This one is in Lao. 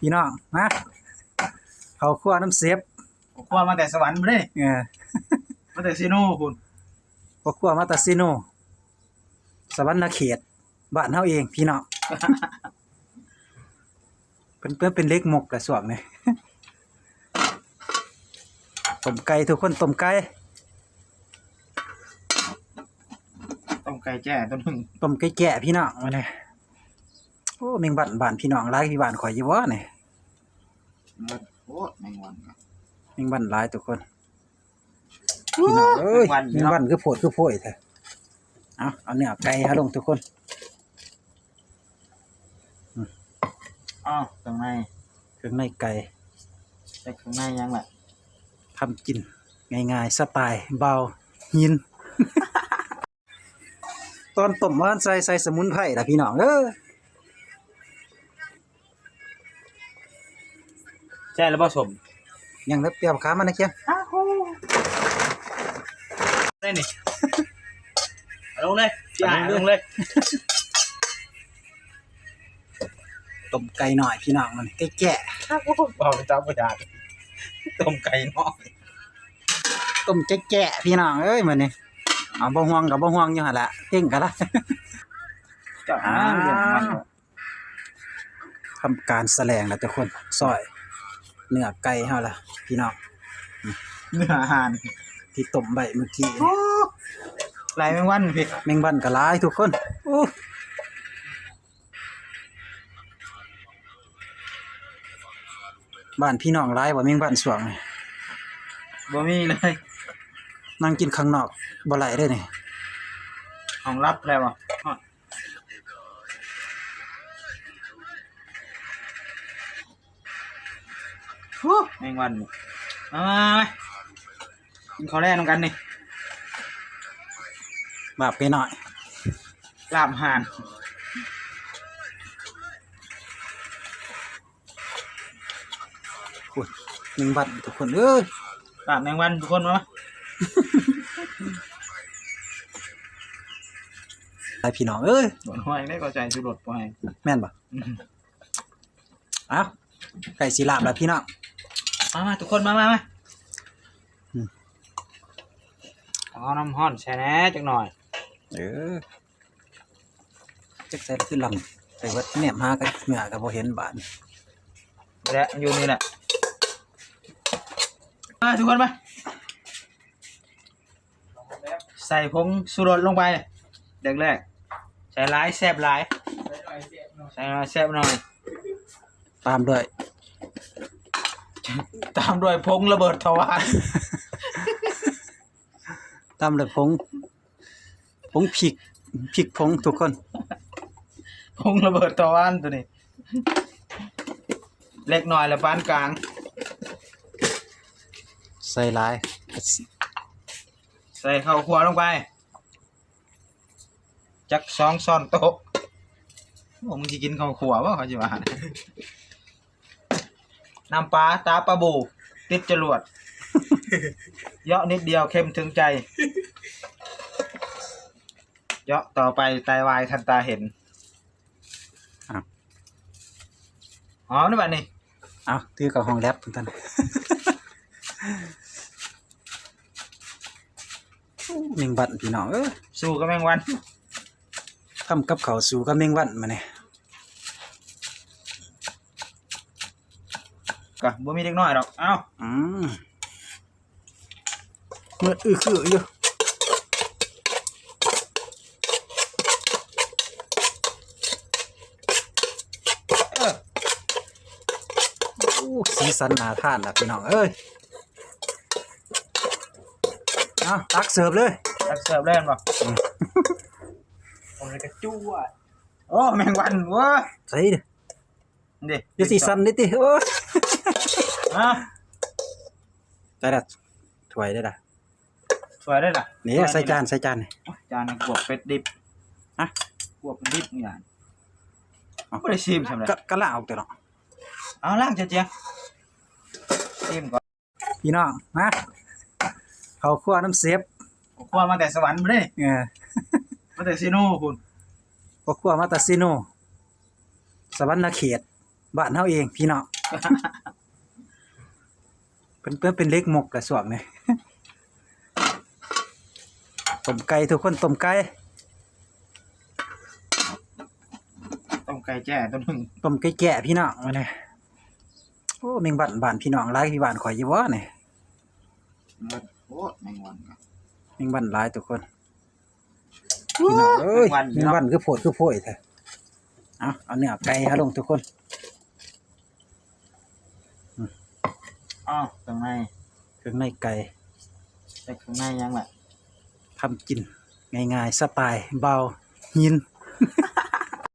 ພີ່ນ້ອງ ມາ ເຂົ້າຄົວນຳເຊຟ ພໍ່ຄົວມາແຕ່ສະຫວັນພຸ້ນເດ້. ເອີ ມາແຕ່ເຊໂນພຸ້ນ ພໍ່ຄົວມາແຕ່ເຊໂນ ສະຫວັນນະເຂດ ບ້ານເຮົາເອງພີ່ນ້ອງ. ເພິ່ນ ເພິ່ນເປັນເດັກມົກລະຊ່ວງນີ້. ຕົ້ມໄກ່ທຸກຄົນ ຕົ້ມໄກ່ ຕົ້ມໄກ່ແຈ້ຕົວໜຶ່ງ ຕົ້ມໄກ່ແຈ້ພີ່ນ້ອງ ມື້ນີ້. ໂອ້ ແມງວັນບ້ານພີ່ນ້ອງຫຼາຍຄືບ້ານຂ້ອຍຢູ່ບໍ່ນີ້? ໂອ້ ແມງວັນ ແມງວັນຫຼາຍທຸກຄົນ. ໂອ້ ພີ່ນ້ອງເອີຍ ແມງວັນ ແມງວັນຄືໂພດຄືໂພຍແທ້. ເອົາ ເອົາເນື້ອໄກ່ເຮົາລົງທຸກຄົນ. ອືມ ອ້າວ ເຄື່ອງໃນ ເຄື່ອງໃນໄກ່ ແຕ່ເຄື່ອງໃນຫຍັງລະ? ທຳກິນງ່າຍໆ ສະໄຕລ໌ບ່າວຫີນ. ຕອນຕົ້ມບໍ່ທັນໃສ່ ໃສ່ສະໝຸນໄພລະພີ່ນ້ອງເອີຍ. ແຊບແລ້ວບໍ່ສົ້ມ? ຍັງເລີຍ ໄປເອົາຂາມາໃນຄຽງ. ອ້າວ ໄດ້ນີ້ ເອົາລົງເລີຍ ເອົາລົງເລີຍ. ຕົ້ມໄກ່ນ້ອຍພີ່ນ້ອງ ມື້ນີ້ໄກ່ແຈ້. ເວົ້າໄປຕາມບໍ່ຢາກ ຕົ້ມໄກ່ນ້ອຍ ຕົ້ມໄກ່ແຈ້ພີ່ນ້ອງເອີຍ ມື້ນີ້. ເອົາ ບໍ່ຫ່ວງກໍບໍ່ຫ່ວງຢູ່ຫັ້ນລະ ເກັ່ງກໍລະ. ເຈົ້າ ອ່າ ທຳການສະແຫຼງລະທຸກຄົນ ຊອຍເນື້ອໄກ່ເຮົາລະພີ່ນ້ອງ. ເນື້ອອາຫານທີ່ຕົ້ມໄວ້ມື້ກີ້ ໂອ້ ຫຼາຍແມງວັນພີ່ ແມງວັນກໍຫຼາຍທຸກຄົນ. ໂອ້ ບ້ານພີ່ນ້ອງຫຼາຍບໍ່ແມງວັນຊ່ວງນີ້? ບໍ່ມີເລີຍ ນັ່ງກິນຂ້າງນອກບໍ່ໄດ້ເດ້ນີ້ ຫ້ອງລັບແລ້ວບໍ່? ໂອ້ ແມງວັນ ມາໆໆ ກິນເຂົ້າແລງນຳກັນນີ້ ບາບໄກ່ນ້ອຍ ລາບຫ່ານ. ໂອ້ຍ ແມງວັນທຸກຄົນເອີຍ ລາບແມງວັນທຸກຄົນ ມາ ໄປພີ່ນ້ອງເອີຍ. ບໍ່ຫ້ວຍໄດ້ກໍໃສ່ຊູລົດບໍ່ໃຫ້ ແມ່ນບໍ່? ອືມ ເອົ້າ ໃກ້ຊິລາບແລ້ວພີ່ນ້ອງ ມາໆ ທຸກຄົນ ມາໆ ອືມ ເອົານ້ຳຮ້ອນໃສ່ແດ່ຈັກໜ່ອຍ ເອີ. ຈັກໃສຄືລຳໄປເບິດ ແນມຫາກັບເໜືອກໍບໍ່ເຫັນບາດ ແລະ ຢູ່ນີ້ແຫຼະ ມາທຸກຄົນມາ ໃສ່ຜົງຊູລົດລົງໄປ ແລກໆ ໃສ່ຫຼາຍແຊບຫຼາຍ ໃສ່ໜ້ອຍແຊບໜ້ອຍ ຕາມດ້ວຍ ຕາມດ້ວຍຜົງລະເບີດທະວານ ຕາມດ້ວຍຜົງ ຜົງພິກ ພິກຜົງທຸກຄົນ ຜົງລະເບີດທະວານໂຕນີ້ ເລັກນ້ອຍແລະປານກາງ ໃສ່ຫຼາຍ ໃສ່ເຂົ້າຂົ້ວລົງໄປ ຈັກສອງຊ້ອນໂຕະ ໂອ້ ມຶງຊິກິນເຂົ້າຂົ້ວບໍ່ ເຂົາຊິວ່າ. ນ້ຳປາຕາປາບູ ຕິດຈະຫຼວດ ເຍາະນິດດຽວເຄັມເຖິງໃຈ ເຍາະຕໍ່ໄປໄຕວາຍທັນຕາເຫັນ ອ້າວ ຫອມເດ້ບັດນີ້ ເອົາ ຖືເຂົ້າຫ້ອງແລັບພຸ້ນ ແມງວັນພີ່ນ້ອງເອີຍ ສູ້ກັບແມງວັນ ທຳກັບເຂົ້າສູ້ກັບແມງວັນມື້ນີ້ ກະບໍ່ມີເດັກນ້ອຍດອກ ເອົ້າ ອືມ ມືດອືຄືຢູ່ ເອີ ໂອ້ ສີສັນໜ້າທານລະພີ່ນ້ອງເອີຍ ເອົາ ຕັກເສີບເລີຍ ຕັກເສີບເລີຍແມ່ນບໍ່? ອືມ ໂອ້ຍ ກະຈົວດ ໂອ້ ແມງວັນເວີຍ ໃສ່ ນີ້ ຢ່າຊິສັ່ນເດ້ຕິ ໂອ້ຍ ຮະ ໄດ້ລະ ຖ້ວຍໄດ້ລະ ຖ້ວຍໄດ້ລະ ນີ້ ຖ້ວຍ ໃສ່ຈານ ໃສ່ຈານ ໂອ້ຍ ຈານກວບເປັດດິບ ຮະ ກວບເປັດດິບນີ້ນະ ເອົ້າ ບໍ່ໄດ້ຊີມຊ້ຳເລີຍ ກະ ກະລ້າງອອກແຕ່ເນາະ ເອົາ ລ້າງເຈຍ ຊີມກ່ອນ ພີ່ນ້ອງ ມາ ເຂົ້າຄົວນຳເຊຟ ພໍ່ຄົວມາແຕ່ສະຫວັນພຸ້ນເດ້ ເອີ ມາແຕ່ເຊໂນພຸ້ນ ພໍ່ຄົວມາແຕ່ເຊໂນ ສະຫວັນນະເຂດ ບ້ານເຮົາເອງພີ່ນ້ອງ ເພິ່ນ ເພິ່ນເປັນເດັກມົກກະຊ່ວງນີ້ ຕົ້ມໄກ່ທຸກຄົນ ຕົ້ມໄກ່ ຕົ້ມໄກ່ແຈ້ຕົວໜຶ່ງ ຕົ້ມໄກ່ແຈ້ພີ່ນ້ອງ ມື້ນີ້. ໂອ້ ແມງວັນບ້ານພີ່ນ້ອງຫຼາຍຄືບ້ານຂ້ອຍຢູ່ບໍ່ນີ້? ໂອ້ ແມງວັນ ແມງວັນຫຼາຍທຸກຄົນ. ໂອ້ ພີ່ນ້ອງເອີຍ ແມງວັນ ແມງວັນຄືໂພດຄືໂພຍແທ້. ເອົາ ເອົາເນື້ອໄກ່ເຮົາລົງທຸກຄົນ. ອືມ ອ້າວ ເຄື່ອງໃນ ເຄື່ອງໃນໄກ່ ແຕ່ເຄື່ອງໃນຫຍັງລະ? ທຳກິນງ່າຍໆ ສະໄຕລ໌ບ່າວຫີນ.